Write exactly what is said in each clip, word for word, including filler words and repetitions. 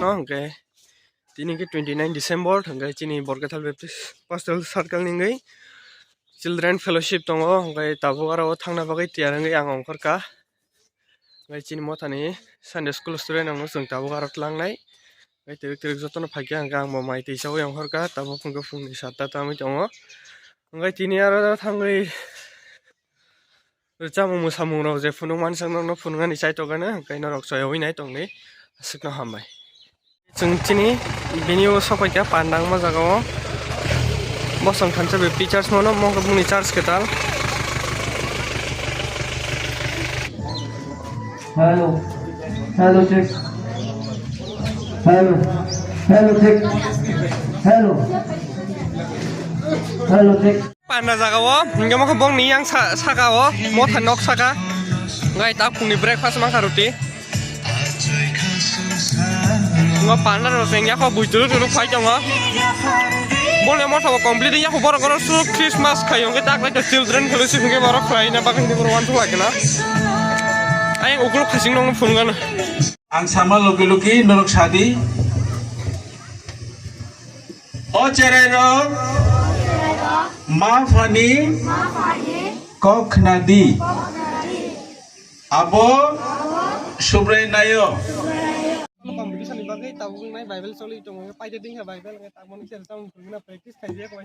Hwnkhe tini khe twenty nine December, hwnkhe chini Borkathal Baptist Pastoral Circle ni wngwi Children Fellowship tongo, hwnkhe tabuk aro o thangna bagwi tiyar wngwi ang ongkhorkha. Hwnkhe chini mothani Sunday School student rokno chwng tabuk aro tlangnai. Hwnkhe twrwk twrwk jotono phaikha, hwnkhe ang bo mai twi chawi ongkhorkha, tabuk hwnkhe phungni satta tamwi tongo. Hwnkhe tini aro thangwi Rwchapmung mwsamung rok je phunuk mani sak nokno phunuknani chaitokgano, hwnkhe norok choyawi nai tongdi, aswkno hambai. Chwng chini bini o sopaikha pandang ma jaga o. Bosong thansa be church mano, mo boni church kwtal. Hello. Hello, check. Hello. Hello, check. Hello. Hello, check. Panda jaga o, hingke mokhe bongni yang sa-, saka o, motha nok saka. Ngai ta phungni breakfast mankha roti. Ngo panda rok seng yako bujulu julu phai tongo. Bole motha bo complete yako borok oro su Christmas khayo hingke tak lai to children fellowship hingke borok khlai na bagwi hingke borok wantu lai kana. Ayang ukuluk khasing nong phunukgana. Ang sama logi logi norok sadi. O cherai rok, ma phani kok khna di. Abo Subrai nayo. Competition ni bagwi tabuk nai Bible choli tongo, paide ding ha Bible ngai tabuk ni sel tang practice khai je ko.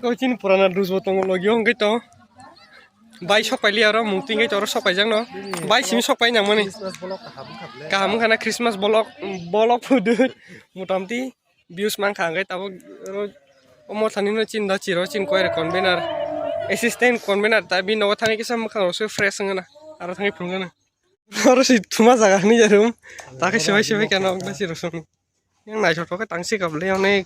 O chini purana dress bo tongo logio hwnkhe to. Bai sok paili aro mung tingwi toro sok paijak no. Bai simi sok pai nangmani. Christmas vlog kaham wngkha ble. Kaham wngkha na Christmas vlog, vlog photo. Motamti views mankha hwnkhe tabuk oro o mothani no chin da chiro chin koi convener. Assistant convener ta bini nogo thangwi kisa mwkhang rok sui fresh wngna. Aro thangwi phunukgana. Oro si thuma jaga hinwi jarum. Ta khe sibai sibai khe nok da si rosong. Yang naithok thok khe tang si kap le onek.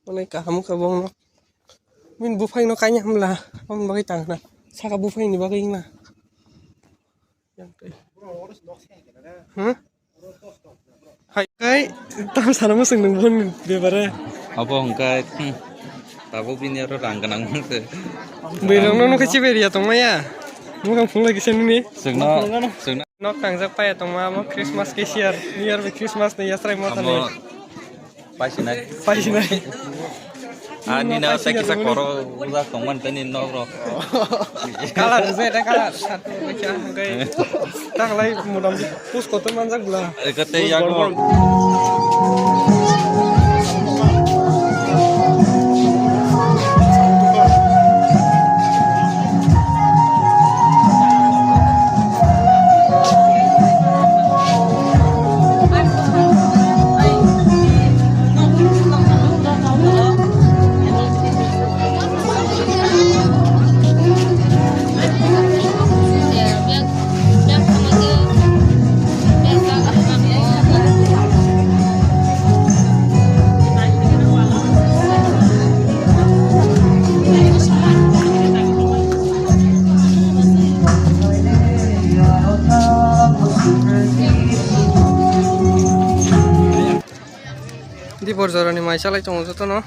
Onek kaham khe bo no. Min buphang no kanya hamla. Aboni bagwi tang na. Saka buphang ni bagwi na. Yang kai. Hmm? Hai kai, tam sana mo sung nung bon bebare. Abo hwnkhe, hmm, tabuk bini aro rang gwnang mangse. Bwrwi rok no nokhe chiberi ya tongmaya. Mokang phunglai kisa nini. Sungno, sungno. Nok tangjak paya tongma amo Christmas kesiar. New Year bai Christmas ni yasrai mo thani. Amo paisinai. Paisinai. Ani na tei kisa koro ujak tongmani tei nini nok rok. Kalar ujak eta kalar. Satu bacha hwnkhe. Taklai motamti pus kotor manjak bwla. Eko tei yago. Dibor jorani mai chalai tongo jotono.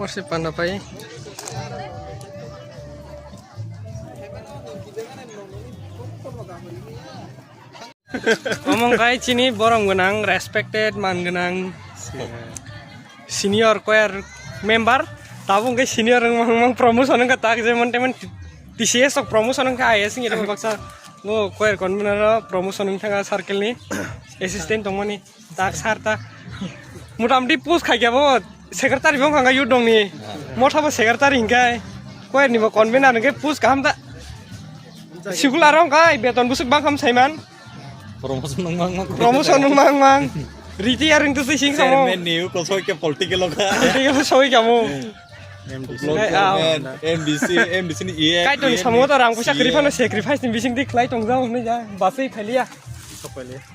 Worship panda pai. Omo wngkha chini borom gwnang, respected, man gwnang senior choir member. Tabuk wngkha senior wngmang, wngmang promotion wngkha tak jemon temon T C S rok promotion wngkha I A S wngya baksa. Bo choir convener o promotion wng thang a circle ni assistant tongmani tak sir ta. Motamoti post khai khe bo secretary bo wng kha youth dong ni. Motha bo secretary hingkai choir ni bo convener hingkai post kaham ta. Sikul aro wng kai beton busuk bang kham saiman. Promotion wng mang mang. Promotion wng mang mang. Retire wng twi sing samo. Chairman ni u kosoi khe political o kha. Political o soi kamo. M D C. Ngai, ah. M D C, M D C ni E A, Kaitor ni E A, samo ta rang puisa C A. Kwrwi phano sacrifice ni bising di khlai tong jao hwnwi ja. Basui phailiya.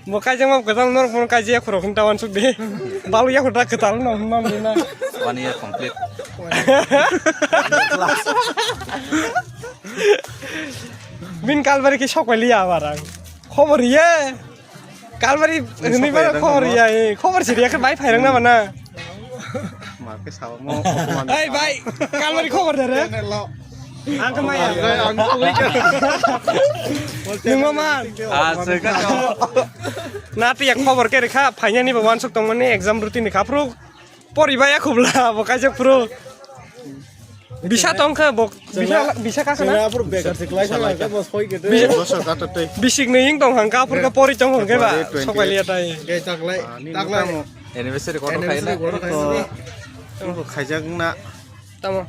Bo kaijak ma kwtal norok phano kaijak khorok hwn ta wansuk de. Balu ya khorok kwtal no hwn mam de na. One year complete. Bin kalbari ki sok phailiya abar ang. Khobor ye. Kalbari hwnwi ba khobor ya, eh, khobor siri ya khe bai phairang na bana. Ma khe sao mo. Ai bai, kalbari khobor da re. Ang khe maya. Ang khe nwng ma man. Ah, se ka. Na ti ya khobor khe rikha, phainani bo wansuk tongmani exam routine ni kha phuru. Poribai ya khubla bo kaijak phuru. Bisa tong khe bo, bisa, bisa ka khana. Chwng aphuru bekar se klai thang khe bo soi khe tei. Bisa. Bosor kata tei. Bisik ni ing tong hang ka aphuru ka pori tong hang khe ba. February twenty-eight. Sok pai liya tai. Khe taklai, taklai. Anniversary kotor khai na. Anniversary kotor khai na. Ko khaijak na. Tamo.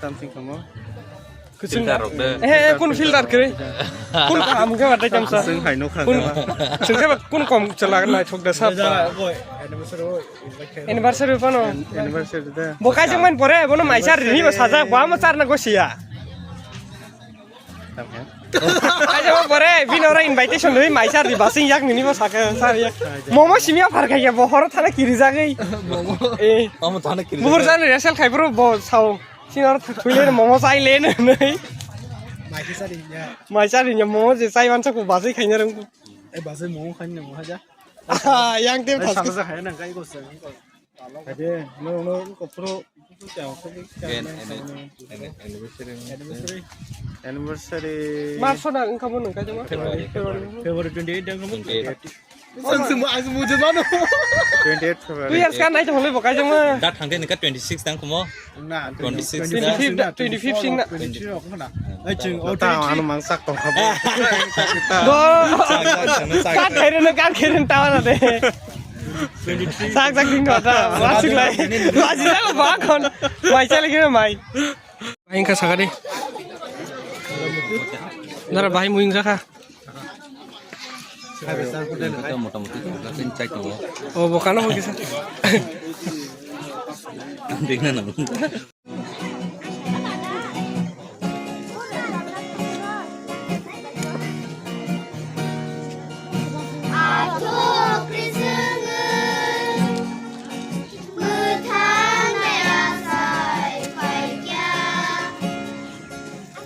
Tam sing tamo. Kuching. Filter rok de. Eh, eh, kun filter kiri. Kun kaham khe batai chamsa. Sing hai no kha. Kun, sing khe kun kom chala nai thok da sap. Anniversary oi. Anniversary phano. An-, anniversary da. Bo kaijak man pore, bono maisa rini bo sajak, bo amo charna gosiya. Tam khe. Kaijak man pore, bini oro invitation ri maisa ri basing yak nini bo saka sar yak. Momo simia phar khaiya, bo horo thana kiri jagwi. Momo. Eh. Amo thana kiri. Bubur jagwi. Jani resel khai bro, bo sao. Sini oro thuile momo chai le nai. Maisa ri ya. Maisa ri ya, momo je chai mansa ko basing khaina rang. Eh, basing momo khaina mo haja. Yang tem. Eh, thas. Sama sa khaina kai ko sa. Ade, no, no, ko pro, ko pro chao, ko pro chao. Again, anni-, anni-, anniversary. Anniversary. Anniversary. March na wngkha bo nung kaijak ma? February. February. February twenty-eight wngkha bo. Twenty-eight. Ang se mo, ang se mo je mano. Twenty-eight February. Two years ka nai to hole bo kaijak ma? Da thangde nungkha twenty-six tang kumo. Na, twenty-six. Twenty-fifth, twenty-fifth sing na. Twenty-three rok na. Ai, chwng, oh, ta twenty-three. Ano mang sak tong kha bo. Do. Sak, sak, sak, sak. Kat khaireno, kat khaireno tawa na de. Twenty-three. Sak, sak ding kota. Masuk lai. Masuk lai ba kon. Mai chale kira mai. Bahai wngkha sakha di. Dara bahai mui wngjakha. Motamoti chai tongo. O bokano bo kisa. Dengna nang. Athuk ri chwngwi mwthang nai achai phaikha,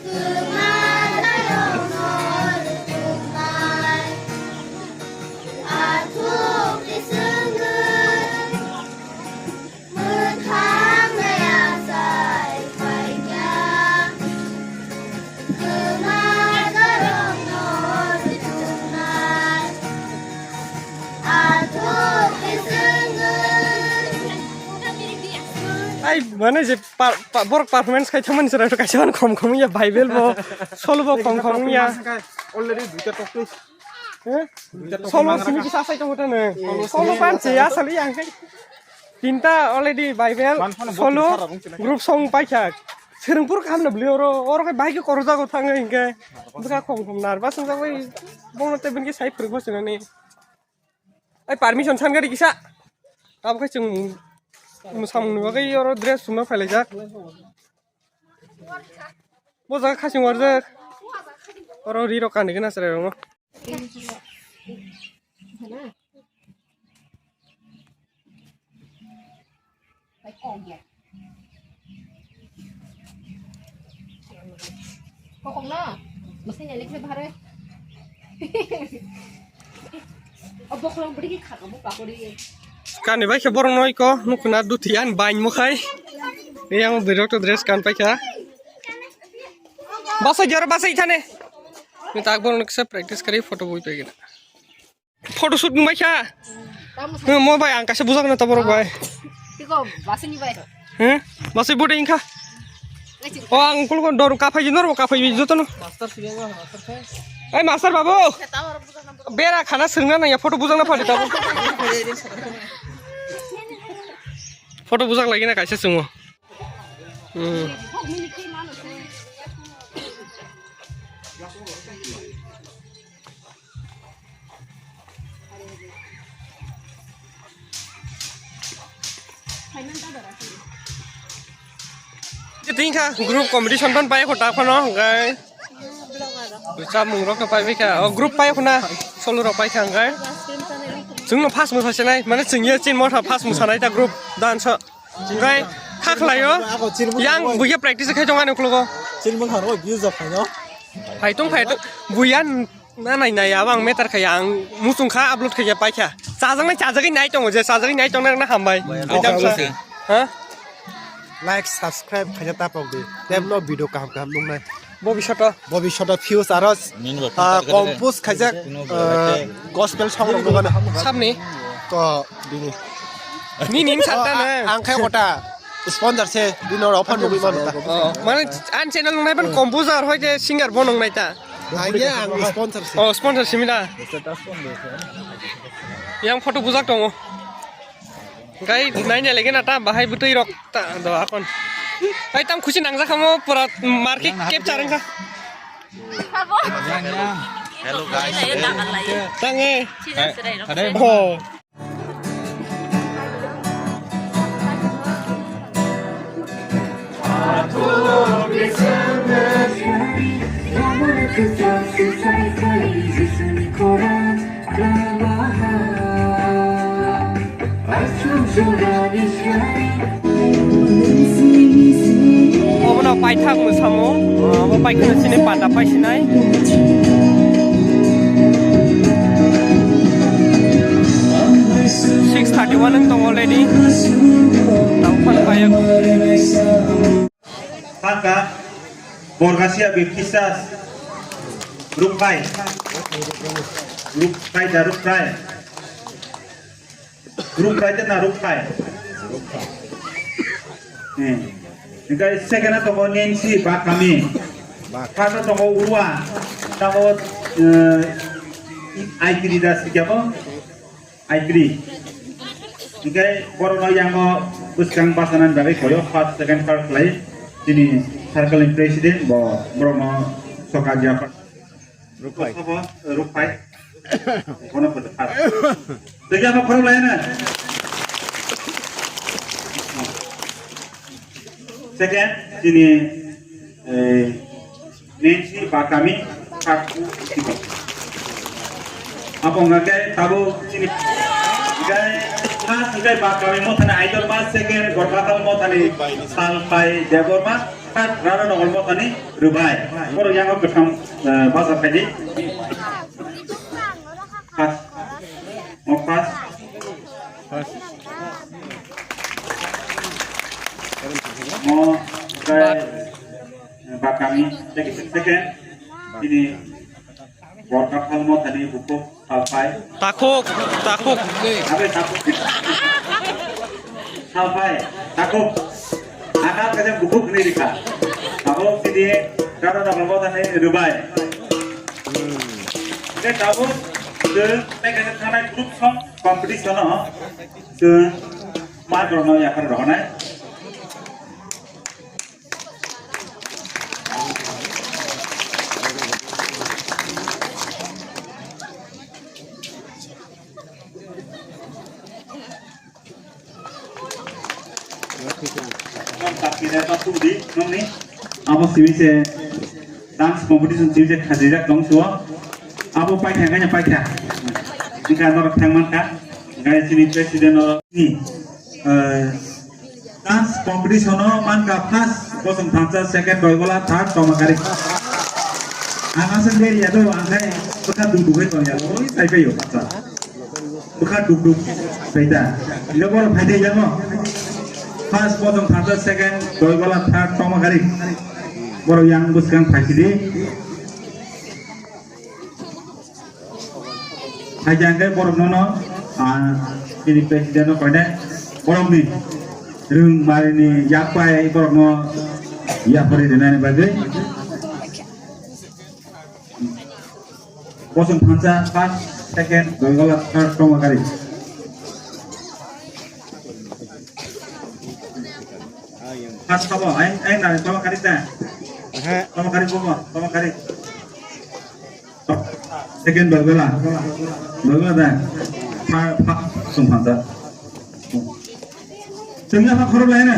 kwma darokno rwchuknai. Athuk ri chwngwi mwthang nai achai phaikha, kwma darokno rwchuknai. Athuk ri chwngwi. Ai, mane je pa-, pa-, borok performance khai thangmani chwrai kaisa hwn khom khom ya Bible bo, solo bo khom khom ya. Already duita tok twi. Eh? Duita tok. Solo mang simi rakha. Kisa sai tongo tane. Solo solo simi pan se ya sali yang kai. Tinta already Bible, man phone solo, bo tinta rok wngkhe na. Group song paikha. Swrwngpur kaham na bwlwi oro, oro khai bahai khe korokjago thangwi hinkhe. Bwkha khom khom nervous wngjagwi bono tei bini khe sai phwrwngma swnani. Ai permission san gari kisa. Abo khai chwng mwsamungni bagwi oro dress sumna phailaijak. Bo jaga khasing warjak. Oro ri rok kani gana chwrai rokno. Kokong no, mesti nyalik le bahare. Kani bai khe borok noi ko nukuna duthi an bain mukhai. Yang birok to dress kan paikha. Basai jor basai thane. Ni tak borok nukse practice kari photo bui paigina. Photo shoot nung baikha. Mo bai ang kaisa bujak na ta borok bai. Tiko basini bai. He? Basai bude ingkha. O ang kul kon dor kaphai jino ro kaphai jotono. Master siya master khe. Ai master babu, bera khana swrwngna nangya, photo bujak na phalwi tabuk. Photo bujak lagi na kaisa chwngo. Hmm. Tingkha group competition ton pai khota phano, guys. Chamung rok no pai kha. O group pai khuna solo rok pai kha, guys. Chwng no first mwsa sinai, mane chwng ye chin motha first mwsa nai ta group dance. Guys, kha khlai o. Yang buya practice khai tong ani khlogo. Chin motha ro views of khai no. Phai tong phai tong. Buya Na nai nai abo ang meter khaya ang muchung kha upload khaya pai kha. Chajak nai chajagwi nai tongo je chajagwi nai tong na hambai. Bai, Aidam bai, sa. Bai. Ha? Like, subscribe khaina tapok di. Tebno video kaham kaham nungnai. Bobishoto. Bobishoto views aro, Nini bo ah, filter compose khaijak, khaijak. Ah, gospel song rok nungnai. Samni. Ko bini. Ni nin Oh, santa a-, na. Ang khai kota. Sponsor se, bini oro offer nugwi mano ta. Oh, mane an channel nungnai ban composer hoi je singer bo nungnai ta. Ang ya, ang sponsor se. Oh, sponsor simi da. Yang photo bujak tongo. Gai nai ne lege na ta bahai butui rok ta do akon. Ai tam khusi nang jakha mo pura market capture wngkha. Hello guys. Tange. Oh. Obono paithak mwsamo, abo paikheno chini panda paisinai. Six thirty one wng tongo already. Tamo phano paiyakho. Saka, Borgasia Baptista Rukphai. Rukphai da Rukphai. Rukphai da na Rukphai. Eh. Hingke second tongo Nancy Bakami. Third tongo Urwa. Tamo, eh, Aikiri da sikabo. Aikri. Hingke borokno yango bwskang basanani bagwi koyo first, second, third khlai. Chini circle ni president bo borokno soka jia. Rukphai. Rukphai. Bono photo first. Tei jia ma khorok lai na. Second, chini, eh, Nancy Bakami, Kharkuk, Sibok. Abo hwnga khe tabuk chini, hingkhe first hingkhe Bakami mothani Idol ba, second Gorkhathal mothani Salpai Debbarma, third Radhanagar mothani Rwbai. Borok yango kwtham, eh, bacha phaidi. First. Mo first. Mo, eh, Bakami, second, second. Ini Borkha Phalmo tani bukhuk Salpai. Takhuk, takhuk. Abe takhuk. Salpai, takhuk. Aka kaje bukhuk ni rikha. Abo sidi Radhanagar mothani Rwbai. Ke tabuk, ke, ke, ke, thanai group song competition o, ke, ma dorno yakar rohonai. Abo simi se dance competition simi se khajijak tong suo. Abo paikha kanya paikha. Hingkha norok thang mankha. Hingkha chini president no ni, eh, Dance competition o mankha first Bosong Thansa, second Doibola, third Tomakari. Ang aswk beri ya do, ang khai bwkha duk duk hai tong ya, oi sai pai yo, bacha. Bwkha duk duk sai da. Ilo boro phai de ya mo. First Bosong Thansa, second Doibola, third Tomakari. Boro yang bwskang phai si di. Hai jang khe borok nono, ah, chini president no koine borok ni rwng mari ni yak pai borok no yapari rinani bagwi. Bosong phansa first, second, Dolgola third, Tomakari. First sabo, ain, ain nani Tomakari ta? Aha. Tomakari bomo, Tomakari. Second Dolgola. Dolgola da. First, first, bosong phansa. Chwng yapha khorok lai na.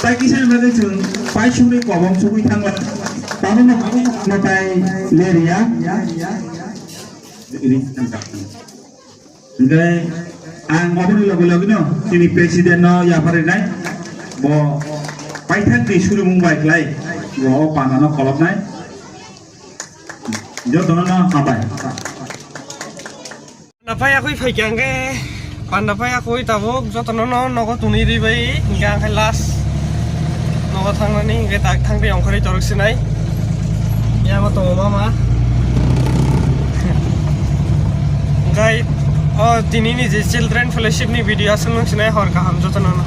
Tai kisa ni bagwi chwng pai sugwi kobong sugwi thangla. Tamo no, no tai leria. Ri thang kap. Hingke ang oboni loge loge no chini president no yapha rinai. Bo paithak ni surumung bai khlai. Bo o panda no kholopnai. Jotono no hambai. Panda phai akui phai kya hingke, panda phai akui tabuk jotono no nogo tuni ri bai, hingke ang khai last nogo thangnani, hingke tak thangri ongkhorwi torok sinai. Yango tongo mama. Hingke o tini ni je children fellowship ni video aswk nung sinai, hor kaham jotono no.